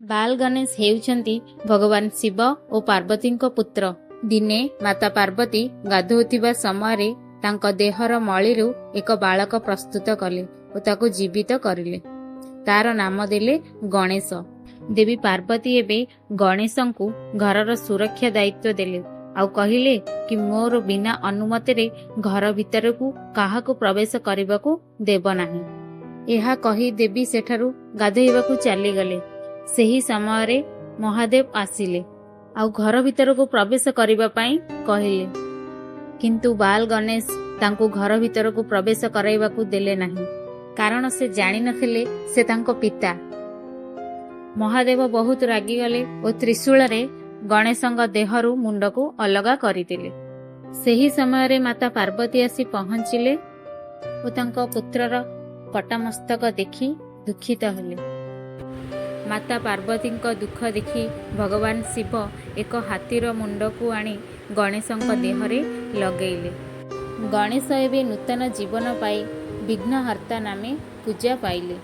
ବାଲ ଗଣେଶ ହେଉଛନ୍ତି ଭଗବାନ ଶିବ ଓ ପାର୍ବତୀଙ୍କ ପୁତ୍ର। ଦିନେ ମାତା ପାର୍ବତୀ ଗାଧୋଉଥିବା ସମୟରେ ତାଙ୍କ ଦେହର ମଳିରୁ ଏକ ବାଳକ ପ୍ରସ୍ତୁତ କଲେ ଓ ତାକୁ ଜୀବିତ କରିଲେ। ତାର ନାମ ଦେଲେ ଗଣେଶ। ଦେବୀ ପାର୍ବତୀ ଏବେ ଗଣେଶଙ୍କୁ ଘରର ସୁରକ୍ଷା ଦାୟିତ୍ୱ ଦେଲେ ଆଉ କହିଲେ କି ମୋର ବିନା ଅନୁମତିରେ ଘର ଭିତରକୁ କାହାକୁ ପ୍ରବେଶ କରିବାକୁ ଦେବ ନାହିଁ। ଏହା କହି ଦେବୀ ସେଠାରୁ ଗାଧୋଇବାକୁ ଚାଲିଗଲେ। ସେହି ସମୟରେ ମହାଦେବ ଆସିଲେ ଆଉ ଘର ଭିତରକୁ ପ୍ରବେଶ କରିବା ପାଇଁ କହିଲେ। କିନ୍ତୁ ବାଲ ଗଣେଶ ତାଙ୍କୁ ଘର ଭିତରକୁ ପ୍ରବେଶ କରାଇବାକୁ ଦେଲେ ନାହିଁ, କାରଣ ସେ ଜାଣିନଥିଲେ ସେ ତାଙ୍କ ପିତା। ମହାଦେବ ବହୁତ ରାଗିଗଲେ ଓ ତ୍ରିଶୂଳରେ ଗଣେଶଙ୍କ ଦେହରୁ ମୁଣ୍ଡକୁ ଅଲଗା କରିଦେଲେ। ସେହି ସମୟରେ ମାତା ପାର୍ବତୀ ଆସି ପହଞ୍ଚିଲେ ଓ ତାଙ୍କ ପୁତ୍ରର କଟାମସ୍ତକ ଦେଖି ଦୁଃଖିତ ହେଲେ। ମାତା ପାର୍ବତୀଙ୍କ ଦୁଃଖ ଦେଖି ଭଗବାନ ଶିବ ଏକ ହାତୀର ମୁଣ୍ଡକୁ ଆଣି ଗଣେଶଙ୍କ ଦେହରେ ଲଗେଇଲେ। ଗଣେଶ ଏବେ ନୂତନ ଜୀବନ ପାଇ ବିଘ୍ନହର୍ତ୍ତା ନାମେ ପୂଜା ପାଇଲେ।